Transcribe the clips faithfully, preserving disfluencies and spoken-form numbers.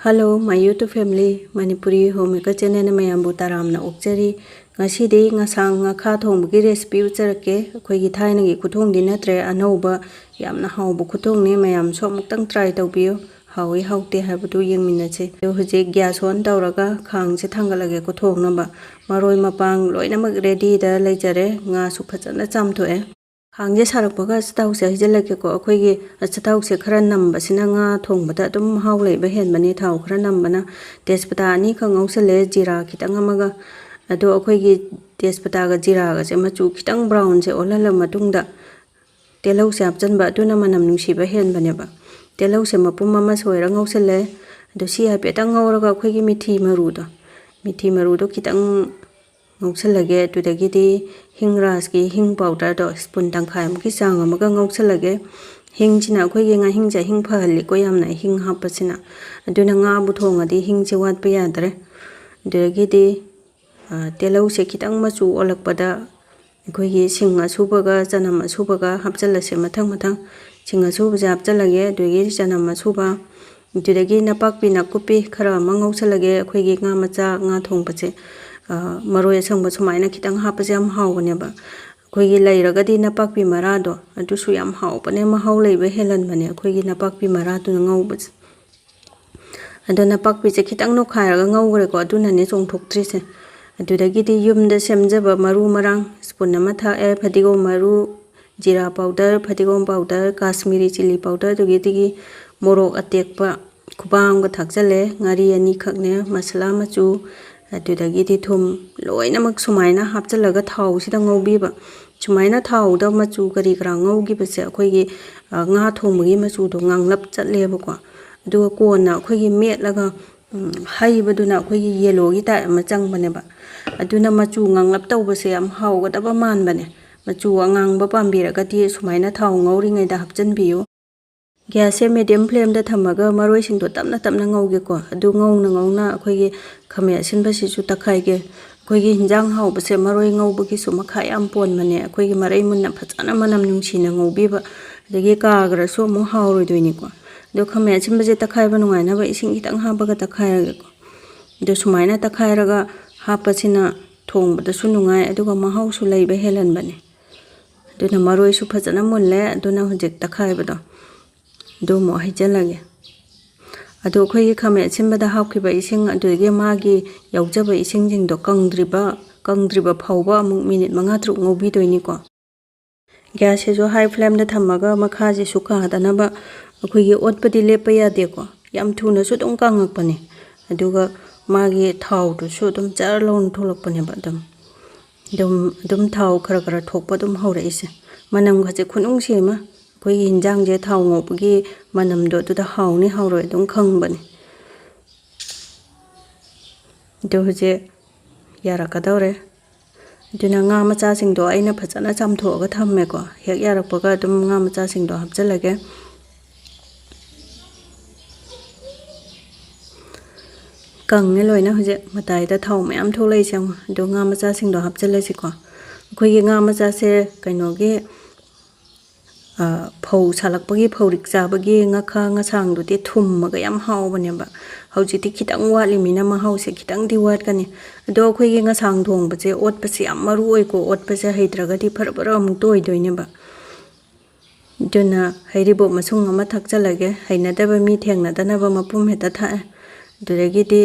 Hello, my YouTube family, Manipuri Homemaker channel ꯃꯌꯥꯝꯕꯨ ꯇꯔꯥꯝꯅ ꯑꯣꯛꯆꯔꯤ꯫ ꯉꯁꯤꯗꯤ ꯉꯁꯥꯡ ꯉꯥꯈꯥ ꯊꯣꯡꯕꯒꯤ recipe ꯎꯠꯆꯔꯛꯀꯦ꯫ ꯑꯩꯈꯣꯏꯒꯤ ꯊꯥꯏꯅꯒꯤ ꯈꯨꯊꯣꯡꯗꯤ ꯅꯠꯇ꯭ꯔꯦ, ꯑꯅꯧꯕ ꯌꯥꯝꯅ ꯍꯥꯎꯕ ꯈꯨꯊꯣꯡꯅꯤ꯫ ꯃꯌꯥꯝꯁꯨ ꯑꯃꯨꯛꯇꯪ try ꯇꯧꯕꯤꯌꯨ, ꯍꯥꯎꯏ ꯍꯥꯎꯇꯦ ꯍꯥꯏꯕꯗꯨ ꯌꯦꯡꯃꯤꯟꯅꯁꯦ꯫ ꯑꯗꯣ ꯍꯧꯖꯤꯛ gas on ꯇꯧꯔꯒ ꯈꯥꯡꯁꯦ ꯊꯥꯡꯒꯠꯂꯒꯦꯀꯣ ꯊꯣꯡꯅꯕ꯫ ꯃꯔꯣꯏ ꯃꯄꯥꯡ ꯂꯣꯏꯅꯃꯛ readyꯗ ꯂꯩꯖꯔꯦ꯫ ꯉꯥꯁꯨ ꯐꯖꯅ ꯆꯥꯝꯊꯣꯛꯑꯦ꯫ ꯈꯥꯡꯁꯦ ꯁꯥꯔꯛꯄꯒ ꯑꯆꯥꯊꯥꯎꯁꯦ ꯍꯩꯖꯤꯜꯂꯒꯦꯀꯣ꯫ ꯑꯩꯈꯣꯏꯒꯤ ꯑꯆꯥꯊꯥꯎꯁꯦ ꯈꯔ ꯅꯝꯕꯁꯤꯅ ꯉꯥ ꯊꯣꯡꯕꯗ ꯑꯗꯨꯝ ꯃꯍꯥꯎ ꯂꯩꯕ ꯍꯦꯟꯕꯅꯤ꯫ ꯊꯥꯎ ꯈꯔ ꯅꯝꯕꯅ꯫ ꯇꯦꯖꯄꯇꯥ ꯑꯅꯤꯈꯛ ꯉꯧꯁꯜꯂꯦ, ꯖꯤꯔꯥ ꯈꯤꯇꯪ ꯑꯃꯒ꯫ ꯑꯗꯣ ꯑꯩꯈꯣꯏꯒꯤ ꯇꯦꯖꯄꯇꯥꯒ ꯖꯤꯔꯥꯒꯁꯦ ꯃꯆꯨ ꯈꯤꯇꯪ brownꯁꯦ ꯑꯣꯜꯍꯜꯂ ꯃꯇꯨꯡꯗ ꯇꯤꯜꯍꯧꯁꯦ ꯍꯥꯞꯆꯤꯟꯕ, ꯑꯗꯨꯅ ꯃꯅꯝ ꯅꯨꯡꯁꯤꯕ ꯍꯦꯟꯕꯅꯦꯕ꯫ ꯇꯤꯜꯍꯧꯁꯦ ꯃꯄꯨꯝ ꯑꯃ ꯁꯣꯏꯔ ꯉꯧꯁꯜꯂꯦ꯫ ꯑꯗꯣ ꯁꯤ ꯍꯥꯏꯐꯦꯠꯇꯪ ꯉꯧꯔꯒ ꯑꯩꯈꯣꯏꯒꯤ ꯃꯤꯊꯤ ꯃꯔꯨꯗꯣ, ꯃꯤꯊꯤ ꯃꯔꯨꯗꯣ ꯈꯤꯇꯪ ꯉꯧꯁꯜꯂꯒꯦ꯫ ꯑꯗꯨꯗꯒꯤꯗꯤ ꯍꯤꯡ ꯔꯥꯁꯀꯤ ꯍꯤꯡ powderꯗꯣ spoon ꯇꯪꯈꯥꯏꯃꯨꯛꯀꯤ ꯆꯥꯡ ꯑꯃꯒ ꯉꯧꯁꯜꯂꯒꯦ꯫ ꯍꯤꯡꯁꯤꯅ ꯑꯩꯈꯣꯏꯒꯤ ꯉꯥꯍꯤꯡꯁꯦ ꯍꯤꯡ ꯐꯍꯜꯂꯤꯀꯣ ꯌꯥꯝꯅ, ꯍꯤꯡ ꯍꯥꯞꯄꯁꯤꯅ꯫ ꯑꯗꯨꯅ ꯉꯥꯕꯨ ꯊꯣꯡꯉꯗꯤ ꯍꯤꯡꯁꯦ ꯋꯥꯠꯄ ꯌꯥꯗ꯭ꯔꯦ꯫ ꯑꯗꯨꯗꯒꯤꯗꯤ, ꯑ, ꯇꯤꯜꯍꯧꯁꯦ ꯈꯤꯇꯪ ꯃꯆꯨ ꯑꯣꯜꯂꯛꯄꯗ ꯑꯩꯈꯣꯏꯒꯤ ꯁꯤꯡ ꯑꯁꯨꯕꯒ ꯆꯅꯝ ꯑꯁꯨꯕꯒ ꯍꯥꯞꯆꯤꯜꯂꯁꯦ ꯃꯊꯪ ꯃꯊꯪ꯫ ꯁꯤꯡ ꯑꯁꯨꯕꯁꯦ ꯍꯥꯞꯆꯤꯜꯂꯒꯦ, ꯑꯗꯨꯗꯒꯤ ꯆꯅꯝ ꯑꯁꯨꯕ, ꯑꯗꯨꯗꯒꯤ ꯅꯄꯥꯛꯄꯤ ꯅꯥꯀꯨꯞꯄꯤ ꯈꯔ ꯑꯃ ꯉꯧꯁꯜꯂꯒꯦ꯫ ꯑꯩꯈꯣꯏꯒꯤ ꯉꯥ ꯃꯆꯥ, ꯉꯥ ꯊꯣꯡꯕꯁꯦ, ꯑ, ꯃꯔꯣꯏ ꯑꯁꯪꯕ ꯁꯨꯃꯥꯏꯅ ꯈꯤꯇꯪ ꯍꯥꯞꯄꯁꯦ ꯌꯥꯝ ꯍꯥꯎꯕꯅꯦꯕ꯫ ꯑꯩꯈꯣꯏꯒꯤ ꯂꯩꯔꯒꯗꯤ ꯅꯄꯥꯛꯄꯤ ꯃꯔꯥꯗꯣ, ꯑꯗꯨꯁꯨ ꯌꯥꯝ ꯍꯥꯎꯕꯅꯦ, ꯃꯍꯥꯎ ꯂꯩꯕ ꯍꯦꯜꯍꯟꯕꯅꯦ ꯑꯩꯈꯣꯏꯒꯤ ꯅꯄꯥꯛꯄꯤ ꯃꯔꯥꯗꯨꯅ ꯉꯧꯕꯁꯦ꯫ ꯑꯗꯣ ꯅꯄꯥꯛꯄꯤꯁꯦ ꯈꯤꯇꯪ ꯅꯣꯏꯈꯥꯏꯔꯒ ꯉꯧꯈ꯭ꯔꯦꯀꯣ, ꯑꯗꯨꯅꯅꯦ ꯆꯣꯡꯊꯣꯛꯇ꯭ꯔꯤꯁꯦ꯫ ꯑꯗꯨꯗꯒꯤꯗꯤ ꯌꯨꯝꯗ ꯁꯦꯝꯖꯕ ꯃꯔꯨ ꯃꯔꯥꯡ spoon ꯑꯃ ꯊꯥꯛꯑꯦ, ꯐꯗꯤꯒꯣꯝ ꯃꯔꯨ, ꯖꯤꯔꯥ powder, ꯐꯗꯤꯒꯣꯝ powder, Kashmiri chilli powder, ꯑꯗꯨꯗꯒꯤꯗꯤ ꯃꯣꯔꯣꯛ ꯑꯇꯦꯛꯄ ꯈꯨꯕꯥꯝ ꯑꯃꯒ ꯊꯥꯛꯆꯜꯂꯦ, ꯉꯥꯔꯤ ꯑꯅꯤꯈꯛꯅꯦ, ꯃꯁꯥꯂꯥ ꯃꯆꯨ, ꯑꯗꯨꯗꯒꯤꯗꯤ ꯊꯨꯝ, ꯂꯣꯏꯅꯃꯛ ꯁꯨꯃꯥꯏꯅ ꯍꯥꯞꯆꯤꯜꯂꯒ ꯊꯥꯎꯁꯤꯗ ꯉꯧꯕꯤꯕ꯫ ꯁꯨꯃꯥꯏꯅ ꯊꯥꯎꯗ ꯃꯆꯨ ꯀꯔꯤ ꯀꯔꯥ ꯉꯧꯈꯤꯕꯁꯦ ꯑꯩꯈꯣꯏꯒꯤ, ꯑ, ꯉꯥ ꯊꯣꯡꯕꯒꯤ ꯃꯆꯨꯗꯣ ꯉꯥꯡꯂꯞ ꯆꯠꯂꯦꯕꯀꯣ꯫ ꯑꯗꯨꯒ ꯀꯣꯟꯅ ꯑꯩꯈꯣꯏꯒꯤ ꯃꯦꯠꯂꯒ, ꯎꯝ, ꯍꯩꯕꯗꯨꯅ ꯑꯩꯈꯣꯏꯒꯤ yellowꯒꯤ type ꯑꯃ ꯆꯪꯕꯅꯦꯕ꯫ ꯑꯗꯨꯅ ꯃꯆꯨ ꯉꯥꯡꯂꯞ ꯇꯧꯕꯁꯦ ꯌꯥꯝ ꯍꯥꯎꯒꯗꯕ ꯃꯥꯟꯕꯅꯦ꯫ ꯃꯆꯨ ꯑꯉꯥꯡꯕ ꯄꯥꯝꯕꯤꯔꯒꯗꯤ ꯁꯨꯃꯥꯏꯅ ꯊꯥꯎ ꯉꯧꯔꯤꯉꯩꯗ ꯍꯥꯞꯆꯤꯟꯕꯤꯌꯨ꯫ Gasꯁꯦ medium flameꯗ ꯊꯝꯃꯒ ꯃꯔꯣꯏꯁꯤꯡꯗꯣ ꯇꯞꯅ ꯇꯞꯅ ꯉꯧꯒꯦꯀꯣ꯫ ꯑꯗꯨ ꯉꯧꯅ ꯉꯧꯅ ꯑꯩꯈꯣꯏꯒꯤ ꯈꯥꯃꯦꯟ ꯑꯁꯤꯟꯕꯁꯤꯁꯨ ꯇꯛꯈꯥꯏꯒꯦ꯫ ꯑꯩꯈꯣꯏꯒꯤ ꯍꯤꯟꯖꯥꯡ ꯍꯥꯎꯕꯁꯦ ꯃꯔꯣꯏ ꯉꯧꯕꯒꯤꯁꯨ ꯃꯈꯥ ꯌꯥꯝ ꯄꯣꯟꯕꯅꯦ꯫ ꯑꯩꯈꯣꯏꯒꯤ ꯃꯔꯩ ꯃꯨꯟꯅ ꯐꯖꯅ ꯃꯅꯝ ꯅꯨꯡꯁꯤꯅ ꯉꯧꯕꯤꯕ, ꯑꯗꯒꯤ ꯀꯥꯈ꯭ꯔꯁꯨ ꯑꯃꯨꯛ ꯍꯥꯎꯔꯣꯏꯗꯣꯏꯅꯤꯀꯣ꯫ ꯑꯗꯣ ꯈꯥꯃꯦꯟ ꯑꯁꯤꯟꯕꯁꯦ ꯇꯛꯈꯥꯏꯕ ꯅꯨꯡꯉꯥꯏꯅꯕ ꯏꯁꯤꯡ ꯈꯤꯇꯪ ꯍꯥꯞꯄꯒ ꯇꯛꯈꯥꯏꯔꯒꯦꯀꯣ꯫ ꯑꯗꯣ ꯁꯨꯃꯥꯏꯅ ꯇꯛꯈꯥꯏꯔꯒ ꯍꯥꯞꯄꯁꯤꯅ ꯊꯣꯡꯕꯗꯁꯨ ꯅꯨꯡꯉꯥꯏ, ꯑꯗꯨꯒ ꯃꯍꯥꯎꯁꯨ ꯂꯩꯕ ꯍꯦꯜꯍꯟꯕꯅꯦ꯫ ꯑꯗꯨꯅ ꯃꯔꯣꯏꯁꯨ ꯐꯖꯅ ꯃꯨꯜꯂꯦ꯫ ꯑꯗꯨꯅ ꯍꯧꯖꯤꯛ ꯇꯛꯈꯥꯏꯕꯗꯣ ꯑꯗꯨ ꯑꯃꯨꯛ ꯍꯩꯖꯤꯜꯂꯒꯦ꯫ ꯑꯗꯣ ꯑꯩꯈꯣꯏꯒꯤ ꯈꯥꯃꯦꯟ ꯑꯁꯤꯟꯕꯗ ꯍꯥꯞꯈꯤꯕ ꯏꯁꯤꯡ ꯑꯗꯨꯗꯒꯤ ꯃꯥꯒꯤ ꯌꯥꯎꯖꯕ ꯏꯁꯤꯡꯁꯤꯡꯗꯣ ꯀꯪꯗ꯭ꯔꯤꯕ, ꯀꯪꯗ꯭ꯔꯤꯕ ꯐꯥꯎꯕ ꯑꯃꯨꯛ ꯃꯤꯅꯤꯠ ꯃꯉꯥ ꯇꯔꯨꯛ ꯉꯧꯕꯤꯗꯣꯏꯅꯤꯀꯣ꯫ ꯒ꯭ꯌꯥꯁꯁꯤꯁꯨ ꯍꯥꯏ ꯐ꯭ꯂꯦꯝꯗ ꯊꯝꯃꯒ ꯃꯈꯥꯁꯤꯁꯨ ꯀꯥꯗꯅꯕ ꯑꯩꯈꯣꯏꯒꯤ ꯑꯣꯠꯄꯗꯤ ꯂꯦꯞꯄ ꯌꯥꯗꯦꯀꯣ꯫ ꯌꯥꯝ ꯊꯨꯅꯁꯨ ꯑꯗꯨꯝ ꯀꯪꯉꯛꯄꯅꯦ꯫ ꯑꯗꯨꯒ ꯃꯥꯒꯤ ꯊꯥꯎꯗꯨꯁꯨ ꯑꯗꯨꯝ ꯖꯔ ꯂꯥꯎꯅ ꯊꯣꯛꯂꯛꯄꯅꯦꯕ꯫ ꯑꯗꯨꯝ, ꯑꯗꯨꯝ, ꯑꯗꯨꯝ ꯊꯥꯎ ꯈꯔ ꯈꯔ ꯊꯣꯛꯄ ꯑꯗꯨꯝ ꯍꯧꯔꯛꯏꯁꯦ꯫ ꯃꯅꯝꯒꯁꯦ ꯈꯨꯅꯨꯡꯁꯤ ꯑꯃ꯫ ꯑꯩꯈꯣꯏꯒꯤ ꯍꯤꯟꯖꯥꯡꯁꯦ ꯊꯥꯎ ꯉꯧꯕꯒꯤ ꯃꯅꯝꯗꯣ ꯑꯗꯨꯗ ꯍꯥꯎꯅꯤ ꯍꯥꯎꯔꯣꯏ ꯑꯗꯨꯝ ꯈꯪꯕꯅꯦ꯫ ꯑꯗꯨ ꯍꯧꯖꯤꯛ ꯌꯥꯔꯛꯀꯗꯧꯔꯦ꯫ ꯑꯗꯨꯅ ꯉꯥ ꯃꯆꯥꯁꯤꯡꯗꯣ ꯑꯩꯅ ꯐꯖꯅ ꯆꯥꯝꯊꯣꯛꯑꯒ ꯊꯝꯃꯦꯀꯣ꯫ ꯍꯦꯛ ꯌꯥꯔꯛꯄꯒ ꯑꯗꯨꯝ ꯉꯥ ꯃꯆꯥꯁꯤꯡꯗꯣ ꯍꯥꯞꯆꯤꯜꯂꯒꯦ꯫ ꯀꯪꯉꯦ ꯂꯣꯏꯅ꯫ ꯍꯧꯖꯤꯛ ꯃꯇꯥꯏꯗ ꯊꯥꯎ ꯃꯌꯥꯝ ꯊꯣꯛꯂꯛꯏꯁꯦ ꯌꯦꯡꯉꯣ꯫ ꯑꯗꯣ ꯉꯥ ꯃꯆꯥꯁꯤꯡꯗꯣ ꯍꯥꯞꯆꯤꯜꯂꯁꯤꯀꯣ꯫ ꯑꯩꯈꯣꯏꯒꯤ ꯉꯥ ꯃꯆꯥꯁꯦ ꯀꯩꯅꯣꯒꯤ, ꯑ, ꯐꯧ ꯁꯥꯠꯂꯛꯄꯒꯤ ꯐꯧꯔꯤꯛ ꯆꯥꯕꯒꯤ ꯉꯥꯈꯥ ꯉꯁꯥꯡꯗꯨꯗꯤ ꯊꯨꯝꯃꯒ ꯌꯥꯝ ꯍꯥꯎꯕꯅꯦꯕ꯫ ꯍꯧꯖꯤꯛꯇꯤ ꯈꯤꯇꯪ ꯋꯥꯠꯂꯤꯃꯤꯅ ꯃꯍꯥꯎꯁꯦ ꯈꯤꯇꯪꯗꯤ ꯋꯥꯠꯀꯅꯤ꯫ ꯑꯗꯣ ꯑꯩꯈꯣꯏꯒꯤ ꯉꯁꯥꯡ ꯊꯣꯡꯕꯁꯦ ꯑꯣꯠꯄꯁꯦ ꯌꯥꯝ ꯃꯔꯨ ꯑꯣꯏꯀꯣ꯫ ꯑꯣꯠꯄꯁꯦ ꯍꯩꯇ꯭ꯔꯒꯗꯤ ꯐꯔ ꯐꯔ ꯑꯃꯨꯛ ꯇꯣꯏꯗꯣꯏꯅꯦꯕ꯫ ꯑꯗꯨꯅ ꯍꯩꯔꯤꯕꯣꯞ ꯃꯁꯨꯡ ꯑꯃ ꯊꯥꯛꯆꯜꯂꯒꯦ꯫ ꯍꯩꯅꯗꯕ ꯃꯤ ꯊꯦꯡꯅꯗꯅꯕ ꯃꯄꯨꯝ ꯍꯦꯛꯇ ꯊꯥꯛꯑꯦ꯫ ꯑꯗꯨꯗꯒꯤꯗꯤ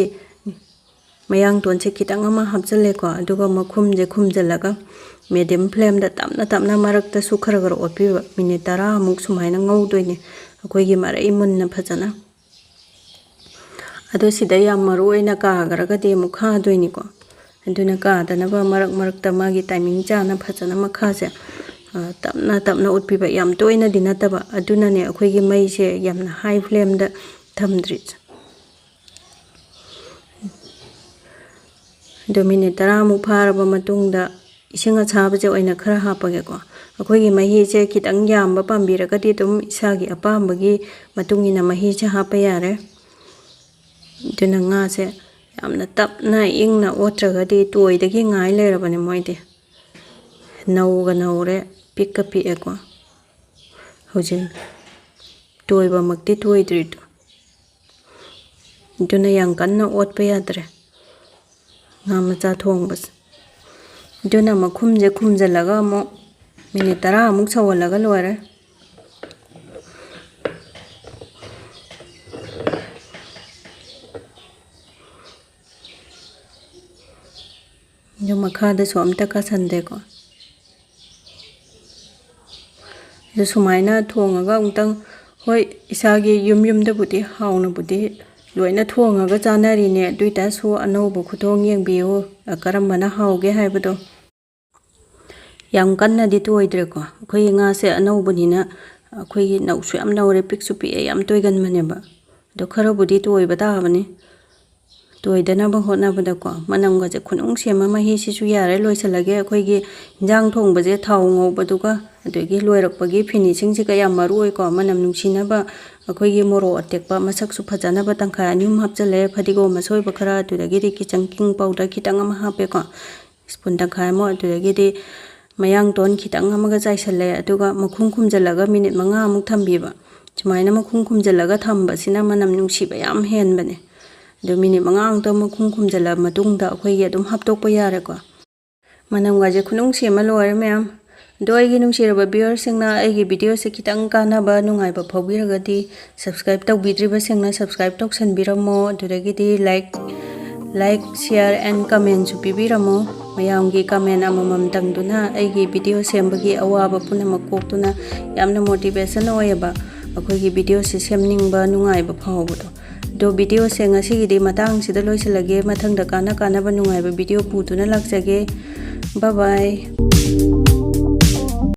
ꯃꯌꯥꯡꯇꯣꯟꯁꯦ ꯈꯤꯇꯪ ꯑꯃ ꯍꯥꯞꯆꯜꯂꯦꯀꯣ꯫ ꯑꯗꯨꯒ ꯃꯈꯨꯝꯁꯦ ꯈꯨꯝꯖꯤꯜꯂꯒ medium flameꯗ ꯇꯞꯅ ꯇꯞꯅ ꯃꯔꯛꯇꯁꯨ ꯈꯔ ꯈꯔ ꯑꯣꯠꯄꯤꯕ꯫ ꯃꯤꯅꯤꯠ ꯇꯔꯥꯃꯨꯛ ꯁꯨꯃꯥꯏꯅ ꯉꯧꯗꯣꯏꯅꯦ ꯑꯩꯈꯣꯏꯒꯤ ꯃꯔꯩ ꯃꯨꯟꯅ ꯐꯖꯅ꯫ ꯑꯗꯣ ꯁꯤꯗ ꯌꯥꯝ ꯃꯔꯨ ꯑꯣꯏꯅ ꯀꯥꯈ꯭ꯔꯒꯗꯤ ꯑꯃꯨꯛ ꯈꯥꯗꯣꯏꯅꯤꯀꯣ꯫ ꯑꯗꯨꯅ ꯀꯥꯗꯅꯕ ꯃꯔꯛ ꯃꯔꯛꯇ ꯃꯥꯒꯤ timing ꯆꯥꯅ ꯐꯖꯅ ꯃꯈꯥꯁꯦ, ꯑ, ꯇꯞꯅ ꯇꯞꯅ ꯎꯠꯄꯤꯕ, ꯌꯥꯝ ꯇꯣꯏꯅꯗꯤ ꯅꯠꯇꯕ꯫ ꯑꯗꯨꯅꯅꯦ ꯑꯩꯈꯣꯏꯒꯤ ꯃꯩꯁꯦ ꯌꯥꯝꯅ high flameꯗ ꯊꯝꯗ꯭ꯔꯤꯁꯦ꯫ ꯑꯗꯣ ꯃꯤꯅꯤꯠ ꯇꯔꯥꯃꯨꯛ ꯐꯥꯔꯕ ꯃꯇꯨꯡꯗ ꯏꯁꯤꯡ ꯑꯁꯥꯕꯁꯦ ꯑꯣꯏꯅ ꯈꯔ ꯍꯥꯞꯄꯒꯦꯀꯣ꯫ ꯑꯩꯈꯣꯏꯒꯤ ꯃꯍꯤꯁꯦ ꯈꯤꯇꯪ ꯌꯥꯝꯕ ꯄꯥꯝꯕꯤꯔꯒꯗꯤ ꯑꯗꯨꯝ ꯏꯁꯥꯒꯤ ꯑꯄꯥꯝꯕꯒꯤ ꯃꯇꯨꯡ ꯏꯟꯅ ꯃꯍꯤꯁꯦ ꯍꯥꯞꯄ ꯌꯥꯔꯦ꯫ ꯑꯗꯨꯅ ꯉꯥꯁꯦ ꯌꯥꯝꯅ ꯇꯞꯅ ꯏꯪꯅ ꯑꯣꯠꯇ꯭ꯔꯒꯗꯤ ꯇꯣꯏꯗꯒꯤ ꯉꯥꯏ ꯂꯩꯔꯕꯅꯦ ꯃꯣꯏꯗꯤ꯫ ꯅꯧꯒ ꯅꯧꯔꯦ, ꯄꯤꯛꯀ ꯄꯤꯛꯑꯦꯀꯣ꯫ ꯍꯧꯖꯤꯛ ꯇꯣꯏꯕꯃꯛꯇꯤ ꯇꯣꯏꯗ꯭ꯔꯤꯗꯣ꯫ ꯑꯗꯨꯅ ꯌꯥꯝ ꯀꯟꯅ ꯑꯣꯠꯄ ꯌꯥꯗ꯭ꯔꯦ ꯉꯥ ꯃꯆꯥ ꯊꯣꯡꯕꯁꯦ꯫ ꯑꯗꯨꯅ ꯃꯈꯨꯝꯁꯦ ꯈꯨꯝꯖꯤꯜꯂꯒ ꯑꯃꯨꯛ ꯃꯤꯅꯤꯠ ꯇꯔꯥꯃꯨꯛ ꯁꯧꯍꯜꯂꯒ ꯂꯣꯏꯔꯦ꯫ ꯑꯗꯨ ꯃꯈꯥꯗꯁꯨ ꯑꯝꯇ ꯀꯥꯁꯟꯗꯦꯀꯣ꯫ ꯑꯗꯨ ꯁꯨꯃꯥꯏꯅ ꯊꯣꯡꯉꯒ ꯑꯃꯨꯛꯇꯪ, ꯍꯣꯏ, ꯏꯁꯥꯒꯤ ꯌꯨꯝ ꯌꯨꯝꯗꯕꯨꯗꯤ ꯍꯥꯎꯅꯕꯨꯗꯤ ꯂꯣꯏꯅ ꯊꯣꯡꯉꯒ ꯆꯥꯅꯔꯤꯅꯦ, ꯑꯗꯨ ꯑꯣꯏꯇꯥꯔꯁꯨ ꯑꯅꯧꯕ ꯈꯨꯊꯣꯡ ꯌꯦꯡꯕꯤꯌꯨ, ꯀꯔꯝꯕꯅ ꯍꯥꯎꯒꯦ ꯍꯥꯏꯕꯗꯣ꯫ ꯌꯥꯝ ꯀꯟꯅꯗꯤ ꯇꯣꯏꯗ꯭ꯔꯦꯀꯣ꯫ ꯑꯩꯈꯣꯏꯒꯤ ꯉꯥꯁꯦ ꯑꯅꯧꯕꯅꯤꯅ ꯑꯩꯈꯣꯏꯒꯤ ꯅꯧꯁꯨ ꯌꯥꯝ ꯅꯧꯔꯦ, ꯄꯤꯛꯁꯨ ꯄꯤꯛꯑꯦ, ꯌꯥꯝ ꯇꯣꯏꯒꯟꯕꯅꯦꯕ꯫ ꯑꯗꯣ ꯈꯔꯕꯨꯗꯤ ꯇꯣꯏꯕ ꯇꯥꯕꯅꯤ꯫ ꯇꯣꯏꯗꯅꯕ ꯍꯣꯠꯅꯕꯗꯀꯣ꯫ ꯃꯅꯝꯒꯁꯦ ꯈꯨꯅꯨꯡꯁꯤ ꯑꯃ, ꯃꯍꯤꯁꯤꯁꯨ ꯌꯥꯔꯦ, ꯂꯣꯏꯁꯤꯜꯂꯒꯦ꯫ ꯑꯩꯈꯣꯏꯒꯤ ꯏꯟꯖꯥꯡ ꯊꯣꯡꯕꯁꯦ ꯊꯥꯎ ꯉꯧꯕꯗꯨꯒ ꯑꯗꯒꯤ ꯂꯣꯏꯔꯛꯄꯒꯤ ꯐꯤꯅꯤꯁꯤꯡꯁꯤꯒ ꯌꯥꯝ ꯃꯔꯨ ꯑꯣꯏꯀꯣ꯫ ꯃꯅꯝ ꯅꯨꯡꯁꯤꯅꯕ ꯑꯩꯈꯣꯏꯒꯤ ꯃꯣꯔꯣꯛ ꯑꯇꯦꯛꯄ ꯃꯁꯛꯁꯨ ꯐꯖꯅꯕ ꯇꯪꯈꯥꯏ ꯑꯅꯤ ꯑꯍꯨꯝ ꯍꯥꯞꯆꯜꯂꯦ꯫ ꯐꯗꯤꯒꯣꯝ ꯑꯁꯣꯏꯕ ꯈꯔ, ꯑꯗꯨꯗꯒꯤꯗꯤ ꯀꯤꯆꯟ ꯀꯤꯡ ꯄꯥꯎꯗꯔ ꯈꯤꯇꯪ ꯑꯃ ꯍꯥꯞꯄꯦꯀꯣ꯫ ꯁ꯭ꯄꯨꯟ ꯇꯪꯈꯥꯏ ꯑꯃ, ꯑꯗꯨꯗꯒꯤꯗꯤ ꯃꯌꯥꯡꯇꯣꯟ ꯈꯤꯇꯪ ꯑꯃꯒ ꯆꯥꯏꯁꯜꯂꯦ꯫ ꯑꯗꯨꯒ ꯃꯈꯨꯝ ꯈꯨꯝꯖꯤꯜꯂꯒ ꯃꯤꯅꯤꯠ ꯃꯉꯥꯃꯨꯛ ꯊꯝꯕꯤꯕ꯫ ꯁꯨꯃꯥꯏꯅ ꯃꯈꯨꯝ ꯈꯨꯝꯖꯤꯜꯂꯒ ꯊꯝꯕꯁꯤꯅ ꯃꯅꯝ ꯅꯨꯡꯁꯤꯕ ꯌꯥꯝ ꯍꯦꯟꯕꯅꯦ꯫ ꯑꯗꯨ ꯃꯤꯅꯤꯠ ꯃꯉꯥꯃꯨꯛꯇ ꯃꯈꯨꯝ ꯈꯨꯝꯖꯤꯜꯂ ꯃꯇꯨꯡꯗ ꯑꯩꯈꯣꯏꯒꯤ ꯑꯗꯨꯝ ꯍꯥꯞꯇꯣꯛꯄ ꯌꯥꯔꯦꯀꯣ꯫ ꯃꯅꯝꯒꯁꯦ ꯈꯨꯅꯨꯡꯁꯤ ꯑꯃ ꯂꯣꯏꯔꯦ ꯃꯌꯥꯝ꯫ ꯑꯗꯣ ꯑꯩꯒꯤ ꯅꯨꯡꯁꯤꯔꯕ viewerꯁꯤꯡꯅ ꯑꯩꯒꯤ videoꯁꯦ ꯈꯤꯇꯪ ꯀꯥꯟꯅꯕ, ꯅꯨꯡꯉꯥꯏꯕ ꯐꯥꯎꯕꯤꯔꯒꯗꯤ subscribe ꯇꯧꯕꯤꯗ꯭ꯔꯤꯕꯁꯤꯡꯅ subscribe ꯇꯧꯁꯟꯕꯤꯔꯝꯃꯣ꯫ ꯑꯗꯨꯗꯒꯤꯗꯤ like, like, share and commentꯁꯨ ꯄꯤꯕꯤꯔꯝꯃꯣ꯫ ꯃꯌꯥꯝꯒꯤ comment ꯑꯃꯃꯝ ꯇꯪꯗꯨꯅ ꯑꯩꯒꯤ video ꯁꯦꯝꯕꯒꯤ ꯑꯋꯥꯕ ꯄꯨꯝꯅꯃꯛ ꯀꯣꯛꯇꯨꯅ ꯌꯥꯝꯅ motivation ꯑꯣꯏꯌꯦꯕ꯫ ꯑꯩꯈꯣꯏꯒꯤ videoꯁꯦ ꯁꯦꯝꯅꯤꯡꯕ, ꯅꯨꯡꯉꯥꯏꯕ ꯐꯥꯎꯕꯗꯣ꯫ ꯑꯗꯣ videoꯁꯦ ꯉꯁꯤꯒꯤꯗꯤ ꯃꯇꯥꯡꯁꯤꯗ ꯂꯣꯏꯁꯤꯜꯂꯒꯦ꯫ ꯃꯊꯪꯗ ꯀꯥꯟꯅ ꯀꯥꯟꯅꯕ ꯅꯨꯡꯉꯥꯏꯕ video ꯄꯨꯗꯨꯅ ꯂꯥꯛꯆꯒꯦ꯫ Bye bye꯫